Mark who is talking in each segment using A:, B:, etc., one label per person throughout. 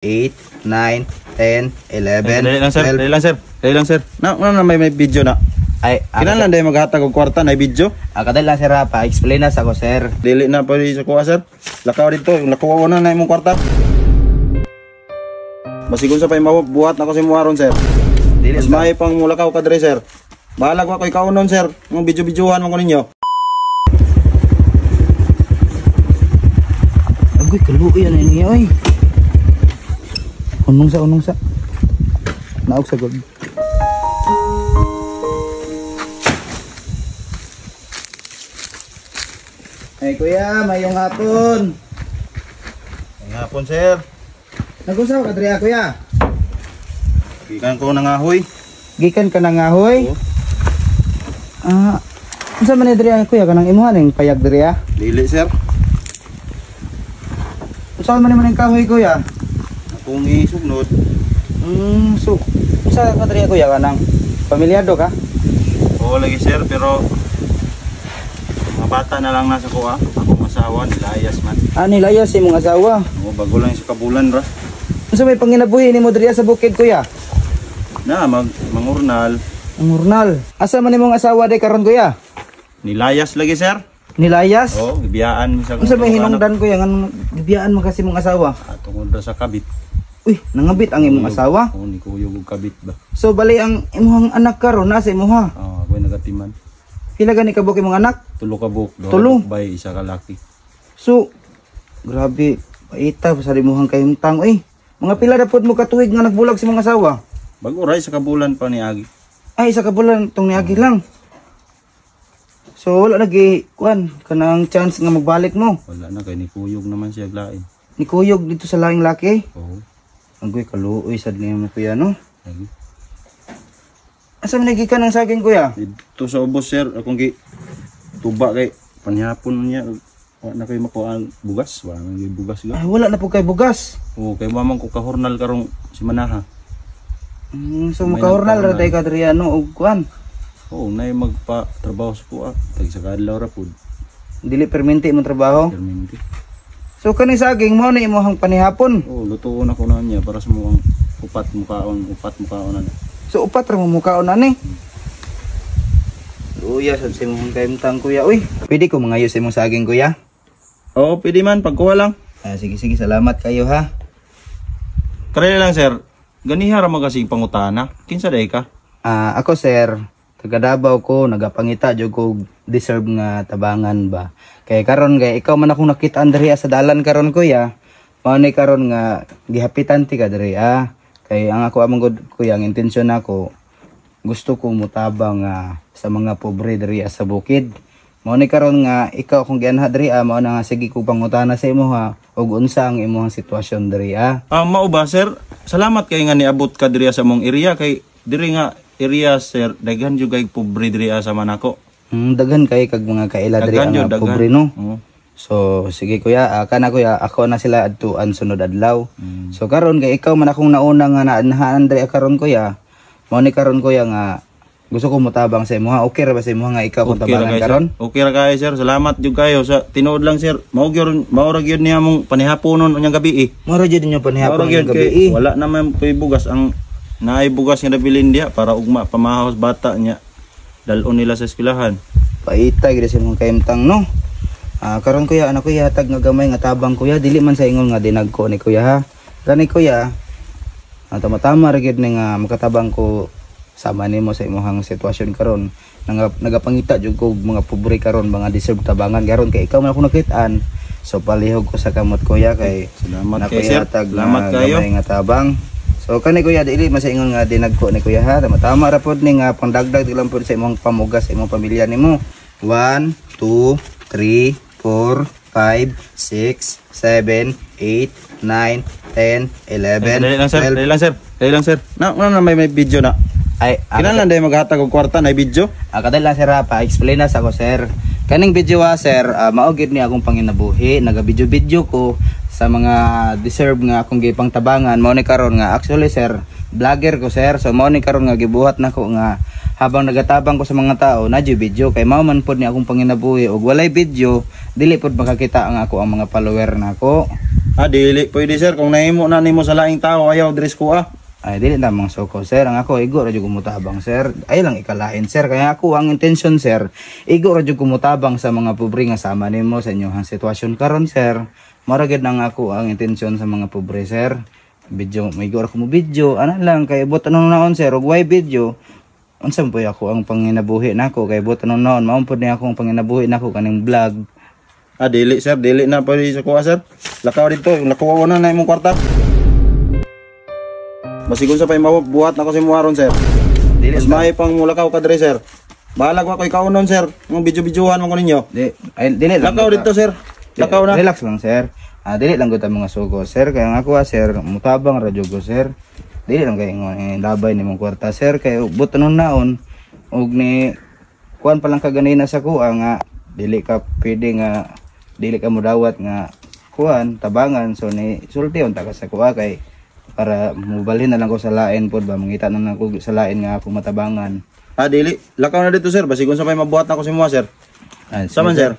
A: 8, 9, 10, 11,
B: Dali lang, sir,
A: 12.
B: dali lang, sir. Dali lang, sir. Na, na, na may video na.
A: Ay,
B: Kinahanglan dahil maghatag og kwarta na video.
A: Kadali lang, sir, ha. Pa-explain na sa ko, sir.
B: Dili na pa sa kuha, sir. Lakaw dito, nakuha na na imong kwarta. Basigon sa pa imaw buhat na ko sa imuha ron, sir.
A: Dili
B: Mas maayo pang mulakaw ka diri, sir. Bahalag wa ko ikaw nun, sir. Ng video-videohan mo ko ninyo.
A: Agoy, kaluoy na niya, oy. Unong sa, unong sa. Naog sa gold. Ay, kuya, mayong hapon.
B: Ang hapon, sir.
A: Nag-usaw ka diri, kuya?
B: Gikan ko nangahoy.
A: Gikan ka na nga, hoy.
B: Oo.
A: Ah, unsa man ni diri, kuya, kanang imuha ning payag diri, ah?
B: Dili, sir.
A: Unsa man nimo ning kahoy, kuya?
B: Akong isugnod.
A: So, unsa ka diri, kuya, kanang pamilyado ka?
B: Oo lagi, sir, pero mga bata na lang nasa kuha. Akong asawa, nilayas man.
A: Ah, nilayas imong asawa.
B: Oo, bago lang sa kabulan ra.
A: Unsa may panginabuhi nimo diri sa bukid, kuya?
B: Na, mangurnal.
A: Ang hurnal. Asa man imong asawa day karon, kuya?
B: Nilayas lagi, sir.
A: Nilayas?
B: Oo, gibiyaan mi sa
A: Unsa may hinungdan, kuya, nganong gibiyaan man kasi imong asawa?
B: Ah, tungod ra sa kabit.
A: Uy, nangabit ang imong asawa.
B: Oo, ni kuyog og kabit ba.
A: So bali ang imong anak karon nasa imuha.
B: Oo, ako'y nagatiman.
A: Pila gani ka buok imong anak?
B: Tulo ka buok, duha
A: Tulo?
B: ka bay, isa ka laki.
A: So grabe, paita sa imuhang kahimtang oy. Mga pila na pod mo katuig nga nagbulag sa imong asawa?
B: Bago ra sa kabulan pa ni Agi.
A: Ay, isa ka bulan tong niagi lang. So wala lagi kuan kanang chance nga magbalik mo.
B: Wala na kay ni kuyog naman siya lain.
A: Nikuyog dito sa laing laki.
B: Oo.
A: Anggoy, kaluoy sad nimo, kuya, no.
B: Lagi.
A: Asa man nagi ka ng saging, kuya?
B: Dito sa ubos, sir, akong gi tuba kay panihapon niya wa na kay makuha ang bugas, wala na kay bugas ga.
A: Ay, wala na po kay bugas.
B: Oo, kay mamang ko kahornal karong si Manaha.
A: So
B: May
A: makahornal ra
B: nagpahornal.
A: day ka diri ano og kuan.
B: Oo, nay magpa trabaho sa kuha, tag sa kadlaw ra pud.
A: Dili permente imong trabaho.
B: Perminti.
A: So kani saging mo na imong panihapon.
B: Oo, lutuon ako na niya para sa muang upat mukaon, upat mukaon na.
A: So upat ra mo mukaon ani. Luya sad sa imong kahimtang, kuya, uy. Pwede ko mangayo sa imong saging, kuya?
B: Oo, pwede man pagkuha lang.
A: Ah, sige sige, salamat kayo ha.
B: Kare lang, sir. Ganiha ra man kasi pangutana. Kinsa day ka?
A: Ah, ako, sir, taga Davao ko, nagapangita jud ko deserve nga tabangan ba. Kay karon kay ikaw man akong nakita diri sa dalan karon, kuya. Mao ni karon nga gihapitan ti ka diri ah. Kay ang ako among gud, kuya, ang intensyon nako gusto ko mutabang sa mga pobre diri sa bukid. Mao ni karon nga ikaw akong gianha diri ah, mao na nga sige ko pangutana sa imo ha og unsa ang imong sitwasyon diri ah.
B: Ah, mao ba, sir? Salamat kay nga niabot ka diri sa mong area kay diri nga area, sir, daghan jud kay pobre diri sa manako.
A: Daghan kay kag mga kaila diri
B: Daghan
A: ang
B: jud, daghan.
A: pobre, no.
B: Oo.
A: So sige, kuya, kana, kuya, ako na sila adtuan sunod adlaw. So karon kay ikaw man akong nauna nga naanhaan diri karon, kuya. Mao ni karon, kuya, nga gusto ko motabang sa imuha. Okay ra ba sa imuha nga ikaw akong
B: Okay ra
A: tabangan
B: kayo, sir.
A: karon?
B: Okay ra kayo, sir. Salamat jud kayo sa tinuod lang, sir. Mao gyud, mao ra gyud niya mong panihaponon unyang gabi eh.
A: Mao ra jud inyo
B: Mao
A: panihapon
B: ra gyud
A: ng gabi.
B: kay wala naman po'y bugas ang naay bugas nga nabilin diha para ugma pamahos bata niya. Dalon nila sa eskwelahan.
A: Paita gid sa imong kahimtang, no. Ah, karon, kuya, ano, kuya, hatag nga gamay nga tabang, kuya, dili man sa ingon nga dinagko ni kuya ha. Kani, kuya, tama-tama ra gyud ni nga makatabang ko sama nimo sa imong sitwasyon karon. Nagapangita jud ko og mga pobre karon, mga deserve tabangan karon kay ikaw man ako nakitaan. So palihog ko sa kamot, kuya, kay
B: Salamat
A: na
B: kay
A: kuya
B: sir.
A: hatag
B: Salamat
A: nga
B: kayo.
A: gamay nga tabang. So kani, kuya, dili man sa ingon nga dinagko ni kuya ha. Tama-tama ra pod ni nga pangdagdag lang pod sa imong pamugas sa imong pamilya nimo. 1 2 3 4 5 6 7 8 9 10 11
B: Dali lang, sir.
A: 12.
B: Dali lang, sir. Dali lang, sir. Na, na, na may video na.
A: Ay,
B: Kinahanglan dahil maghatag og kwarta na video.
A: Kadali lang, sir, ha, pa-explain na sa ko, sir. Kaning video ha, sir, mao gyud ni akong panginabuhi, naga-video-video ko sa mga deserve nga akong gipang tabangan. Mao ni karon nga actually, sir, vlogger ko, sir. So mao ni karon nga gibuhat nako nga habang nagatabang ko sa mga tao, na video kay mao man pod ni akong panginabuhi og walay video, dili pod makakita ang ako ang mga follower nako.
B: Ah, dili pwede, sir, kung nahimo na nimo sa laing tao, ayaw diri ko ah.
A: Ay, dili na mga soko, sir. Ang ako, igo ra jud kumutabang, sir. Ay lang ikalain, sir. Kaya ako, ang intention, sir, igo ra jud kumutabang sa mga pobre nga sama nimo sa inyong sitwasyon karon, sir. Mara gid nang ako ang intention sa mga pobre, sir. Video, may igo ra ko mo video. Ana lang, kay buot anong naon, sir, og why video? Unsa man po ako ang panginabuhi nako kay buot anong naon, mao pud ni ako ang panginabuhi nako kaning vlog.
B: Ah, dili, sir, dili na pwede sa kuha, sir. Lakaw dito, nakuha na na imong kwarta. Basigon sa pay buhat na ko sa imo ron, sir.
A: Dili
B: Mas maayo pang mulakaw ka diri, sir. Bahalag wa ko ikaw nun, sir. Ng video-videohan man ko ninyo.
A: Di, ay, dili lang.
B: Lakaw dito, sir. Lakaw na.
A: Relax lang, sir. Ah, dili lang gud ang mga sugo, sir. Kaya nga ako, ah, sir, mutabang ra jud ko, sir. Dili lang kay labay nimong kwarta, sir. Kay but anong naon og ni kuan pa lang ka ganina sa kuha nga dili ka pwede nga dili ka modawat nga kuan tabangan, so ni sulti unta ka sa kuha kay para mubalhin na lang ko sa lain pod ba, mangita na lang ko sa lain nga ako matabangan.
B: Ah, dili. Lakaw na dito, sir. Basigon sa pay mabuhat na ko sa imo, sir.
A: Ah,
B: Saman, sir.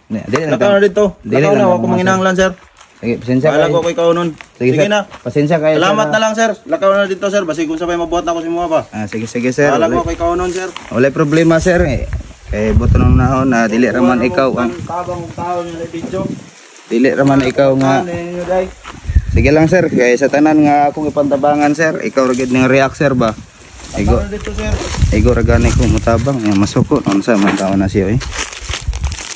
A: Dili lang
B: Lakaw na dito.
A: Dili
B: Lakaw
A: lang
B: na. Wa
A: ang
B: ko
A: mga
B: manginahanglan, sir.
A: Sige, pasensya
B: Bahalag
A: kayo.
B: wa ko ikaw nun.
A: Sige,
B: Sige
A: sir.
B: na.
A: Pasensya kayo, sir,
B: Salamat
A: ah.
B: na lang, sir. Lakaw na dito, sir. Basigon sa pay mabuhat na ko sa imo pa.
A: Ah, sige, sige, sir.
B: Bahalag wa ko ikaw nun, sir.
A: Walay problema, sir, eh. Kay buto nang naon na dili raman ikaw ang
B: Tabang og tao niya video.
A: dili raman ikaw nga. Sige lang, sir, kay sa tanan nga akong ipantabangan, sir, ikaw ra gyud ning react, sir, ba. Igo
B: Lakaw na dito, sir.
A: Igo ra gani ko mutabang eh, masuko unsa man taon na siya eh.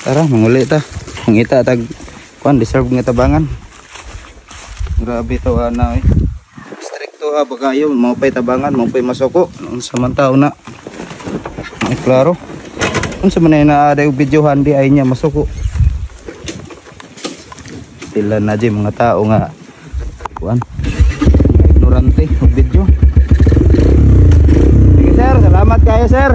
A: Tara, manguli ta. Mangita tag kuan deserve nga tabangan. Grabe to ana eh. Strikto ha bagayo, mao pay tabangan, mao pay masuko. Unsa man taon na. Ay klaro. Unsa man ay naaday og videohan di ay niya masuko. Sila na di mga tao nga kuan. Ignorante og video. Sige, sir, salamat kayo, sir.